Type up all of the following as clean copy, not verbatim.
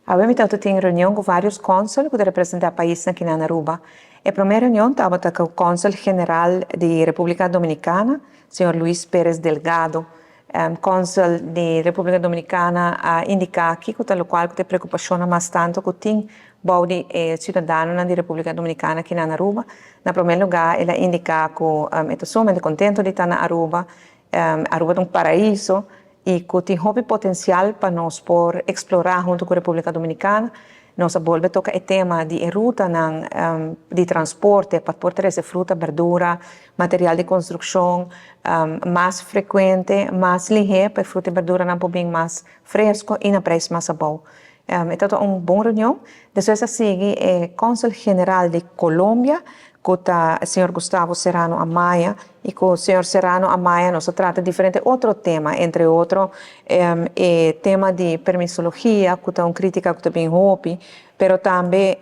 Awe mi tabata tin reunion ku varios konsul ku ta representá paisnan aki na Aruba. E promé reunion tabata ku Konsul General di Repúblika Dominikana, señor Luis Pérez Delgado. Konsul di Repúblika Dominikana a indiká kiko ta lokual ku ta e preokupashonnan mas tantu ku tin bou di e siudadanonan di Repúblika Dominikana aki na Aruba. Na promé lugá el a indiká ku e ta sumamente kontentu di ta na Aruba. Aruba ta un paraiso i ku tin hopi potensial pa nos por eksplorá huntu ku Repúblika Dominikana. Nos a bolbe toka e tema di e rutanan di transporte pa por trese fruta, berdura, material di konstrukshon mas frekuente, mas lihé pa e fruta i berduranan por bin mas fresko i na preis mas abou. E tabata un bon reunion. Despues a sigui e Kònsel General di Colombia, ku ta señor Gustavo Serrano Amaya, i ku señor Serrano Amaya nos a trata diferente otro tema, entre otro e tema di permisologia, ku ta un krítika ku ta bin hopi, pero tambe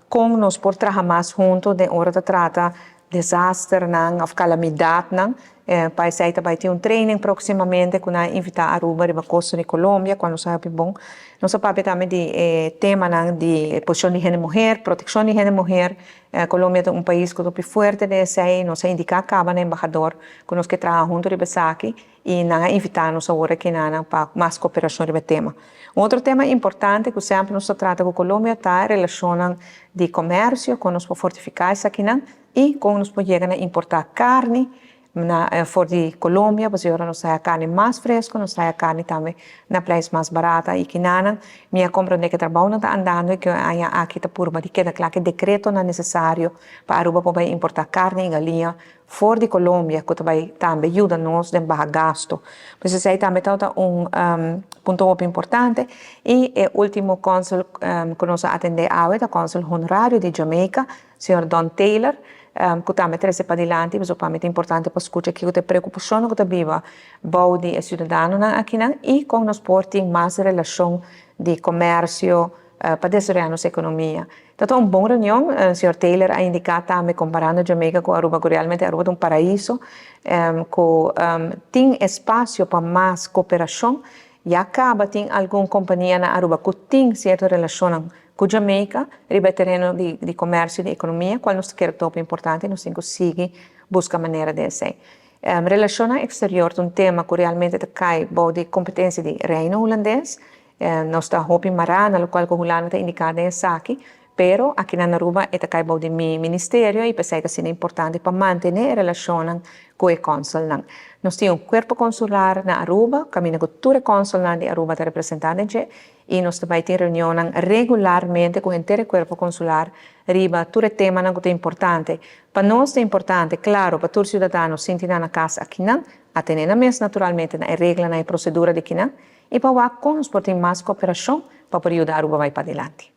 kon nos por traha mas huntu den ora ta trata desasternan òf kalamidatnan. Pa esei ta bai tin un training próksimamente ku nan a invitá Aruba riba kosto di Colombia, kual nos a hopi bon. Nos a papia tambe di e temanan di posishon di hende muher, protekshon di hende muher. Colombia ta un pais ku ta hopi fuerte den esei. Nos a indiká kaba na embahador ku nos ke traha huntu riba esaki i nan a invitá nos awor aki nan pa mas koperashon riba e tema. Un otro tema importante ku semper nos ta trata ku Colombia ta e relashonnan di komersio, kon nos por fortifiká esakinan i kon nos por yega na importá karni na for di Colombia, pasobra ora nos ta haya karni mas fresco, nos ta haya karni tambe na prijs mas barata i kinanan mi a komprondé ku e trabounan ta andando i ku e aña aki ta purba di keda kla ku e dekretonan nesesario pa Aruba por bai importá karni i galiña for di Colombia ku ta bai tambe yuda nos den baha gasto. Pues esei tambe tabata un punto hopi importante. I e ultimo kònsel ku nos a atendé awe ta kònsel honorario di Jamaica, señor Don Taylor, ku tambe trese padilanti pasobra pa mi ta importante pa skucha kiko ta e preokupashonnan ku ta biba bou di e siudadanonan akinan i kon nos por tin mas relashon di komersio pa desaroyá nos ekonomia. Ta ta un bon reunion, señor Taylor a indiká tambe komparando Jamaica ku Aruba ku realmente Aruba ta un paraiso ku tin espasio pa mas koperashon. Ya kaba tin algun kompania na Aruba ku tin sierto relashonnan ku Jamaica riba e tereno di komersio i di ekonomia kual nos ta kere topa importante i nos tin ku sigui buska manera di esei. Relashonnan eksterior ta un tema ku realmente ta kai bou di kompetensia di Reino Hulandes. Nos ta hopi mará na lokual ku Hulanda ta indiká den esaki, pero aki na Aruba e ta kai bou di mi ministerio i p'esei ta asina importante pa mantené e relashonnan ku e kònsulnan. Nos tin un kuerpo konsular na Aruba kaminda ku tur e kònsulnan di Aruba ta representá den dje i nos ta bai tin reunionnan regularmente ku henter e kuerpo konsular riba tur e temanan ku ta importante. Pa nos ta importante, klaro, pa tur siudadano sinti nan na kas akinan, atené nan mes naturalmente na e reglanan i prosedura di kinan, I pa wak kon nos por tin mas koperashon pa por yuda Aruba bai padilanti.